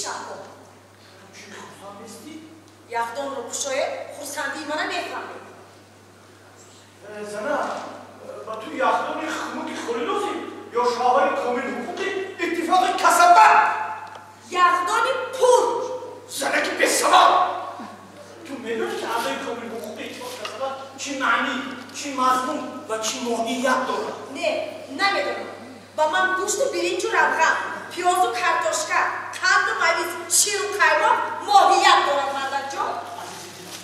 шабҳо. Чӣ хурсанд нестӣ? Яхдонро кушоед, хурсандии мана мефаҳмед. Зана, ба ту яхдони хунуки холӣ лозим ё шавҳари комилҳуқуқи иттифоқи касаба? Яхдони пур. Занаки бесавод! Ту медонӣ ки аъзои комилҳуқуқи иттифоқи касаба чӣ маънӣ, чӣ мазмун ва чӣ моҳият дорад? Не, намедонам. Ба ман гӯшту биринҷу равған, пиёзу картошка, қанду мавиз, ширу қаймоқ моҳият дорад, мардакҷон. Азизи дилам,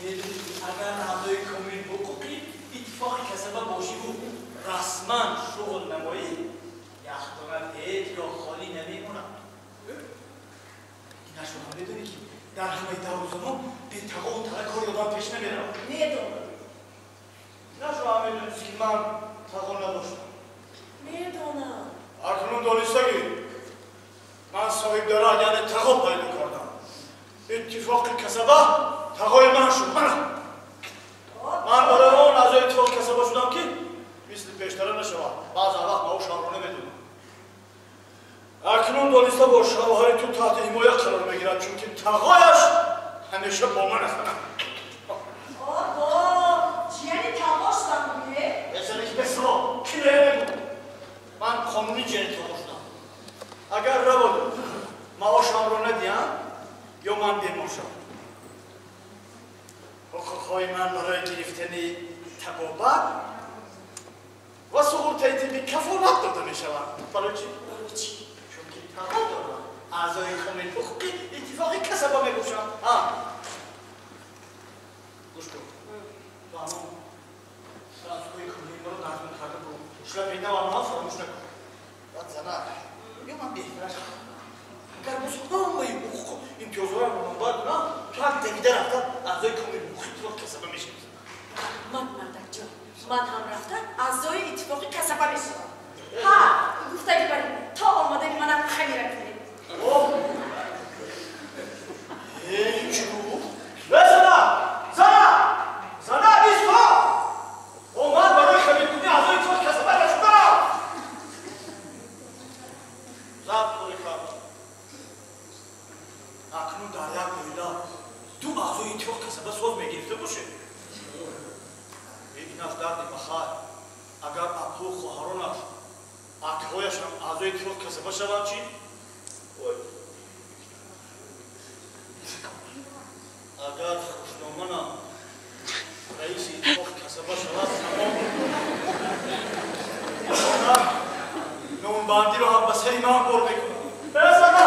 медонӣ ки агар аъзои комилҳуқуқи иттифоқи касаба бошиву расман шуғл намоӣ, яхдонат ҳеҷ гоҳ холӣ намемонад. Инашро ҳам медонӣ ки дар ҳамаи давру замон бетағову тала кори одам пеш намеравад. Медонам. Инашро ҳам медонистӣ ки ман тағо надоштам. Медонам. Акнун донистагӣ, ман соҳибдара, яъне тағо пайдо кардам. Иттифоқи касаба тағои ман шуд. Мана ман барои он аъзои иттифоқи касаба шудам ки мисли пештара нашавад, баъзан вақт маошамро намедодам. Акнун дониста бош, шавҳари ту таҳти ҳимоя қарор мегирад, чунки тағояш ҳамеша бо ман аст. Обо, ҷияни тағо шудам гӯе? Эсанаки бесавод, ки мегӯ? Ман қонунӣ ҷияни тағо шудам. Агар раводу маошамро надиҳам ё ман бемор шавам, ҳуқуқҳои ман барои гирифтани табобат ва суғуртаи тиббӣ кафолат дода мешаванд. Барои чӣ? Барои чӣ? Чунки тағо дорам, аъзои комилҳуқуқи иттифоқи касаба мебошам. Гӯш кун, ту ҳамон расҳои кӯҳнаи маро назм карда бу, шлапи навамро фаромӯш накун. Баъд зана, ё ман беҳтараш, агар боз ҳамаи ҳуқуқу имтиёзҳоро ба ман бар кунам, ту ҳам давида рафта аъзои комилҳуқуқи иттифоқи касаба мешавӣ. Ман, мардакҷон, ман ҳам рафта аъзои иттифоқи касаба мешавам. Ҳа, гуфтагӣ барин, то омадани манам хамира кунед. Чӣ гуфт? Зана! Зана! Зана, исто! О, ман барои хамиркунӣ аъзои иттифоқи касаба нашудам! Забт кори кардам. Акнун дар як оила ду аъзои иттифоқи касаба соз мегирифта бошед. Инаш дарди махай. Агар апҳу хоҳаронаш, акҳояшам аъзои иттифоқи касаба шаванд чӣ? Ой. Агар хушноманам раиси иттифоқи касаба шавад, тамом. Нонбандиро ҳам ба сари ман бор мекунад. Зана!